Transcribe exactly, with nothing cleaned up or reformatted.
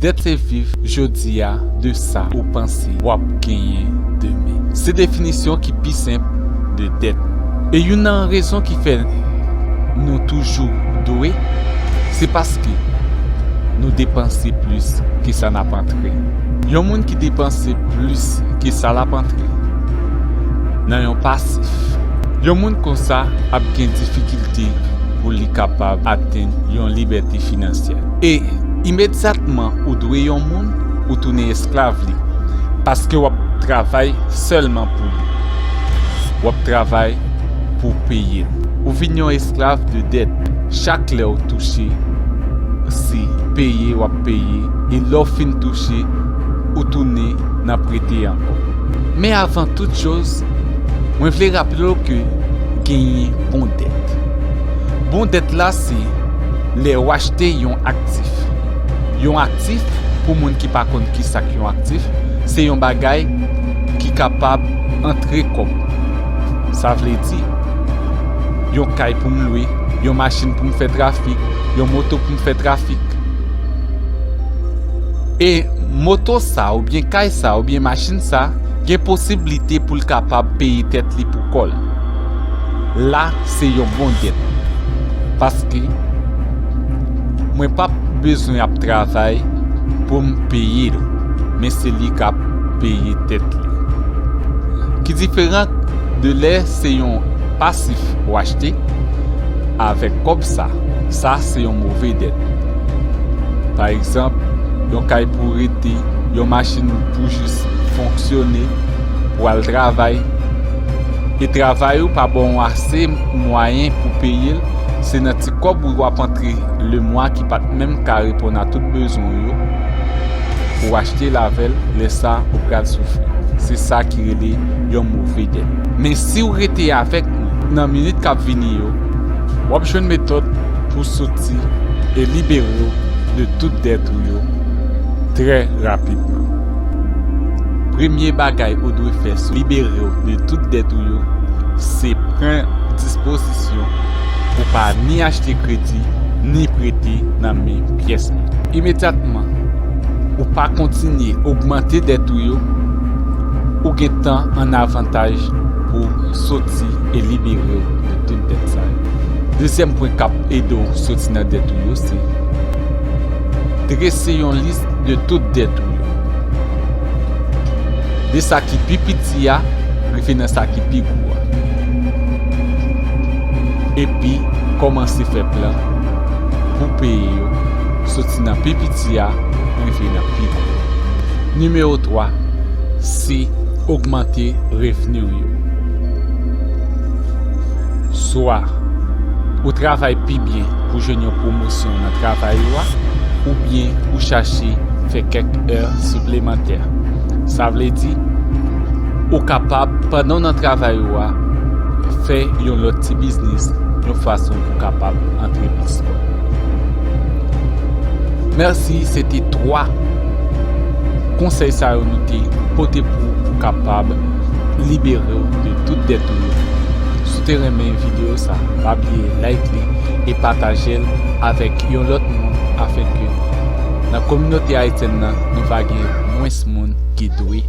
Dèt se viv jodi a de sa ou panse w ap genyen demen. Se definisyon ki pi senp de dèt. E youn nan rezon ki fè nou toujou dwe, se paske nou depanse plis ke sa n ap antre. Yon moun ki depanse plis ke sa l ap antre nan yon pasif, yon moun konsa ap gen difikilte pou li kapab atenn yon libète finansyèl. E imedyatman ou dwe yon moun, ou tounen esklav li, paske w ap travay sèlman pou li. W ap travay pou peye l. Ou vin yon esklav de dèt. Chak lè w touche, se peye w ap peye, e lè w fin touche, ou tounen nan prete ankò. Men avan tout choz, mwen vle raple w ke genyen bon dèt. Bon dèt la se lè w achte yon aktif. Yon aktif, pou moun ki pa konn kisa k yon aktif, se yon bagay ki kapab antre kòb. Sa vle di, yon kay pou m lwe, yon machin pou m fè trafik, yon moto pou m fè trafik. E moto sa, oubyen kay sa, oubyen machin sa, gen posiblite pou l kapab peye tèt li pou kò l. La, se yon bon dèt. Paske mwen p ap bezwen ap travay pou m peye l, men se li k ap peye tèt li. Ki diferan de lè se yon pasif w achte, avèk kòb sa, sa se yon move dèt. Pa egzanp, yon kay pou rete, yon machin pou jis fonksyone, pou al travay. E travay ou pa ba w ase mwayen pou peye l, se nan ti kòb ou w ap antre lemwa ki pa t menm ka reponn a tout bezwen w yo, pou w achte l avè l, lè sa ou pral soufri. Se sa ki rele yon move dèt. Men si w rete avèk mwen nan minit k ap vini yo, w ap jwenn metòd pou soti e libere w de tout dèt ou yo trè rapidman. Premye bagay ou dwe fè sou libere w de tout dèt ou yo, se pran dispozisyon pou pa ni achte kredi, ni prete nan men pyès moun. Imedyatman, ou pa kontinye ogmante dèt ou yo, ou gen tan an avantaj pou soti e libere w de tout dèt sa yo. Dezyèm pwen k ap ede w soti nan dèt ou yo, se drese yon lis de tout dèt ou yo. De sa ki pi piti a, rive nan sa ki pi gwo a. Epi, kòmanse fè plan pou peye yo, soti nan pi piti a, rive nan pi gwo. Nimewo twa, se ogmante revni w yo. Swa ou travay pi byen pou jwenn yon pwomosyon nan travay ou a, oubyen ou chache fè kèk è siplemantè. Sa vle di, ou kapab, pandan w nan travay ou a, fè yon lòt ti biznis yon fason pou kapab antre plis lwen. Mèsi, se te twa konsèy sa yo nou te pote pou ou, pou kapab libere w de tout dèt ou yo. Si w te renmen videyo sa, pa bliye like li e pataje l avèk yon lòt moun, afenke nan kominote ayisyèn nan, nou va gen mwens moun ki dwe